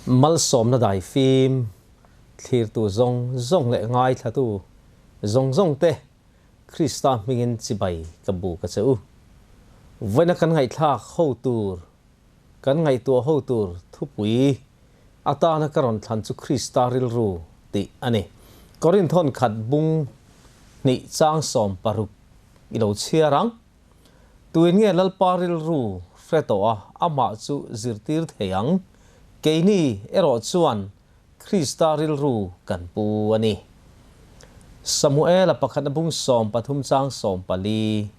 Malsawmna daifim thlirtu zawng zawng leh ngaithlatu zawng zawngte Krista hmingin chibai ka bu ka che u. Vawiina kan ngaihthlak ho tur, kan ngaihtuah ho tur thupui atana ka rawn thlan chu Krista rilru tih a ni. Korinthon khat bung hnih chang 16 i lo chhiar ang. Tuin nge Lalpa rilru hre tawh a, amah chu zirtir thei ang? Keini erawh chuan Krista rilru kan pu a ni. Samuela pakhatna bung 13 chang 14,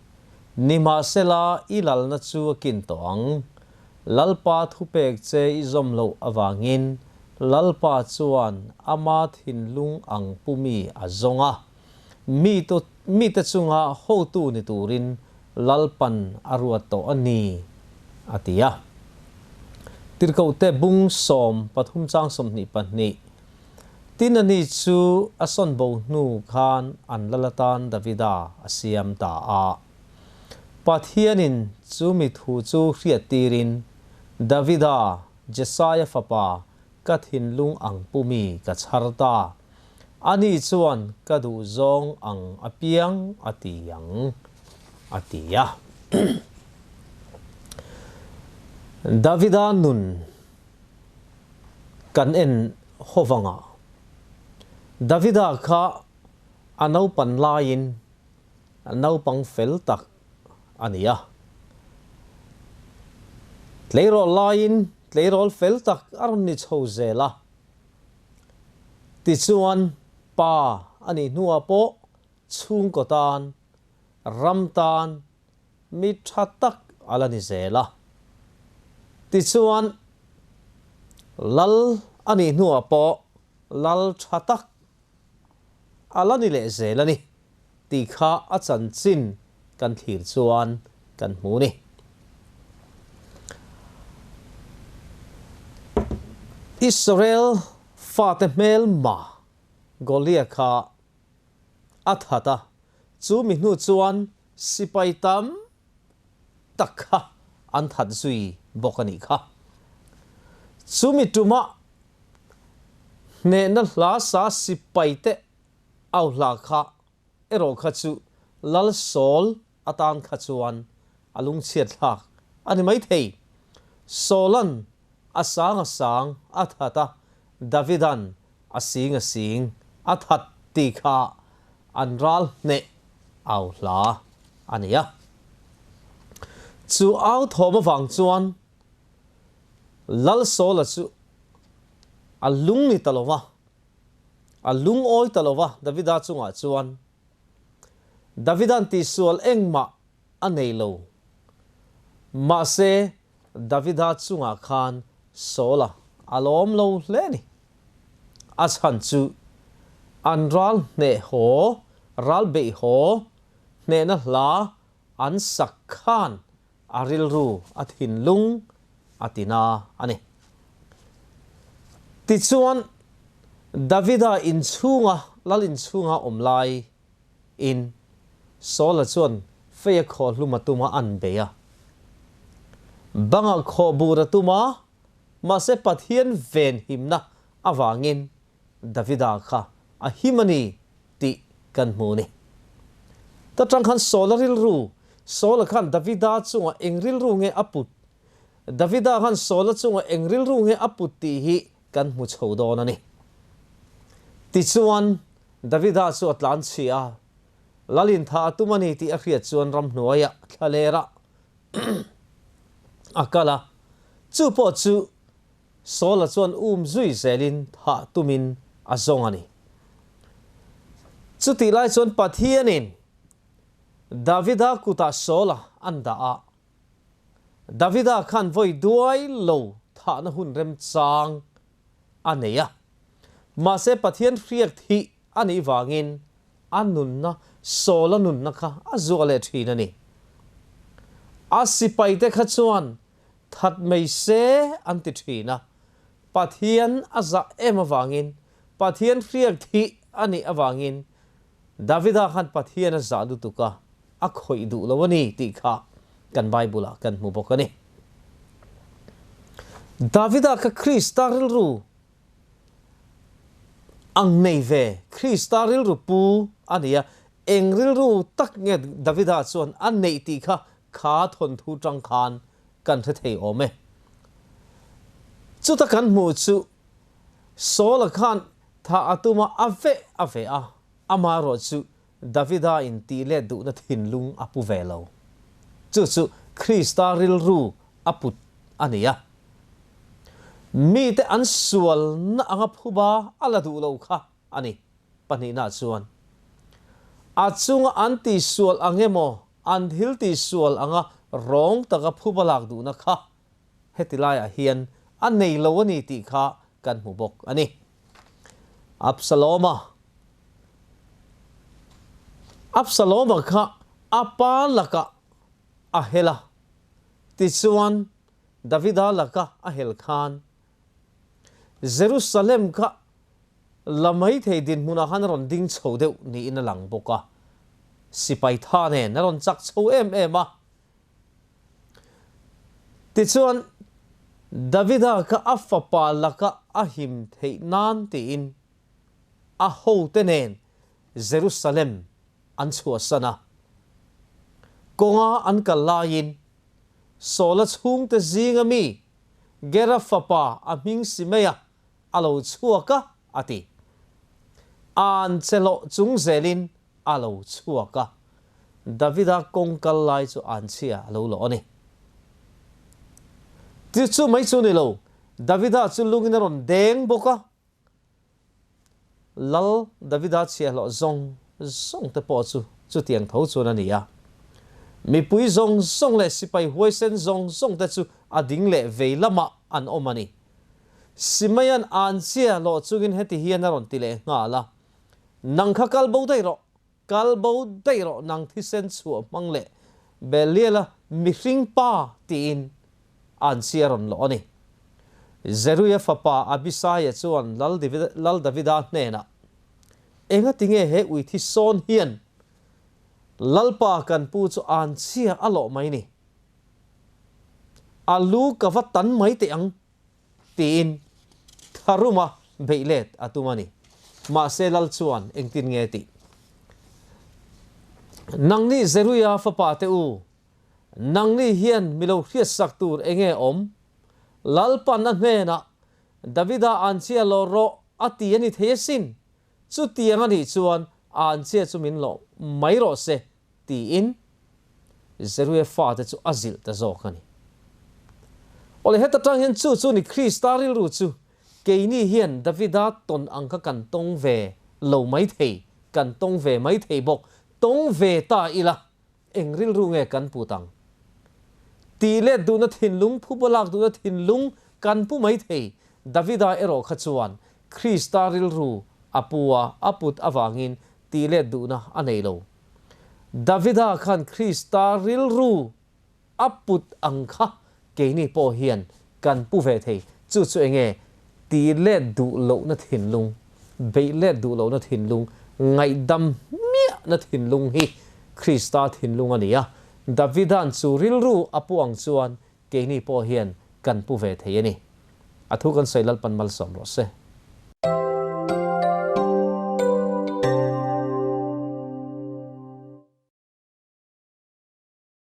Nimahsela i lalna chu a kin tawh ang. Lalpa thupek che i zawm loh avangin Lalpa chuan ama thinlung ang pumi a zawng a. Mi mite chunga hotu ni turin Lalpan a ruat tawh a ni, a ti a. Tirhkohte bung 13 chang 22, Tin a ni chu a sawn bo hnu khan an lal atan Davida a siam ta a. Pathianin chu mi thu chu hriattirin, Davida, Jesaia fapa, ka thinlung ang pumi ka chhar ta. Ani chuan ka duh zawng ang apiang a ti ang, a ti a. Davida nun kan en hovanga Davida kha a naupan laiin naupang fel tak a ni a. Tleirawl laiin tleirawl fel tak a rawn ni chho zel a. Tichuan, pa a nih hnuah pawh chhungkaw tan, ram tan mi tha tak a la ni zel a. Tichuan, lal a nih hnuah pawh lal tha tak a la ni leh zel a ni tih kha a chanchin kan thlir chuan kan hmu ni. Israel fate hmelma Goliath kha a that a, chu mi hnu chuan sipai tam tak kha an that zui bawk a nih kha. Chu mi tumah hnehna hla sa sipaite au hla kha erawh kha chu Lal Saul atan kha chuan a lungchhiat thlak a ni maithei. Saula'n a sang a sang a that a, Davida'n a sing a sing a that tih kha an ral hneh au hla a ni a. Chu au thawm avang chuan Lal Saula chu a lung ni ta lo va, A lungawi ta lo va, Davida chungah chuan, Davida'n tihsual engmah a nei lo. Mahse, Davida chungah khan Saula a lawm lo hle a ni. A chhan chu an ral hneh haw, ral beih haw, hnehna hla an sak khan a rilru a thinlung a ti na a ni. Tichuan, Davida inchhunga lal inchhunga awm lai in Saula chuan fei a khawh hlum a tum a an bei a. Bangah khawh bur a tum a, mahse Pathian venhimna avangin Davida kha a him a ni tih kan hmu a ni. Ta tang khan Saula rilru, Saula khan Davida chungah eng rilru nge a put? Davida khan Saula chungah eng rilru nge a put tih hi kan hmu chho dawn a ni. Tichuan, Davida chu a tlan chhi a, Lalin tha a tum a ni tih a hriat chuan ramhnuaiah thlalerah a kal a, chu pawh chu Saula chuan um zui zelin thah tumin a zawng a ni. Chutih lai chuan Pathianin Davida kutah Saula an dah a, Davida khan vawi duai lo thahna hun remchang a nei a. Mahse Pathian hriak thih a nih vangin a nunna, Saula nunna kha a zuah leh thin a ni. A sipaite kha chuan That mai se an ti thin a, Pathian a zah em avangin, Pathian hriak thih a nih avangin Davida khan Pathian a zah lutuk a, a khawih duh lo a ni tih kha kan Bible ah kan hmu bawk a ni. Davida kha Krista rilru ang nei ve, Krista rilru pu a ni a, eng rilru tak nge Davida chuan a neih tih kha kha thawnthu tang khan kan hre thei awm e. Chuta kan hmuh chu Saul-a khan tha a tum a, a veh a veh a, amaherawh chu Davida in tih let duhna thinlung a pu ve lo. Chu chu Krista rilru a put a ni a. Mite an sualna anga phuba a la duh lo kha a ni. Pahnihna chuan a chunga an tihsual ang emaw, an thil tihsual anga rawng taka phuba lak duhna kha heti laiah hian a nei lo a ni tih kha kan hmu bawk a ni. Absaloma Absaloma kha a pa lakah a hel a, tichuan Davida laka a hel khan Jerusalem kha la maithei dinhmunah khan a rawn ding chho deuh niin a lang bawk a, sipai tha nen a rawn chak chho em em a. Tichuan, Davida kha a fapa laka a him theih nan tiin a hote nen Jerusalem an chhuahsan a. Kawnga an kal laiin Saula chhungte zinga mi Gera fapa a hming Simeia a lo chhuak a, a ti. An che hlawh chung zelin a lo chhuak a, Davida kawng kal lai chu an chhia a lo lawh a ni. Ti chu mai chu ni lo, Davida chu lungin a rawn deng bawk a, Lal Davida chhiahhlawh zawng zawng te pawh chu chutiang tho chuan a ni a. Mipui zawng zawng leh sipai huaisen zawng zawng te chu a ding leh vei lamah an awm a ni. Simaia'n an chhiahhlawh chungin heti hian a rawn ti leh nghal a, Nang kha kal bo daih rawh, kal bo daih rawh nang thisen chhuah hmang leh Beliala mihring pa tiin an chi a rawn lawh a ni. Zeruia fapa Abisaia chuan Lal Davida hnenah, Engati nge he ui thi sawn hian Lalpa kan pu chu an chhia a lawh mai ni? A lu ka va tan mai teh ang tiin tharuma beih let a tum a ni. Mahse Lal chuan engtin nge tih? Nangni Zeruia fapa te u, nangni hian mi lo hriatsak tur enge awm? Lalpan a hnenah, Davida anchhia lawr rawh a ti a ni thei asin, chutiang a nih chuan anchhia chu min lawh mai rawh se tiin Zeruia fate chu a zilh ta zawk a ni. Awle heta tang hian chu chu ni Krista rilru chu keini hian Davida tawn ang kha kan tawng ve lo mai thei, kan tawng ve mai thei bawk, tawng ve ta ila eng rilru nge kan put ang? Tih let duhna thinlung, phuba lak duhna thinlung kan pu mai thei, Davida erawh kha chuan Krista rilru a pu a, a put avangin tih let duhna a nei lo. Davida khan Krista rilru a put ang kha keini pawh hian kan pu ve thei. Chu chu enge tih let duh lohna thinlung, beih let duh lohna thinlung, ngaihdam hmiahna thinlung hi Krista thinlung a ni a. Davida'n chu rilru a pu ang chuan keini pawh hian kan pu ve thei a ni. A thu kan sawi Lalpan malsawm rawh se.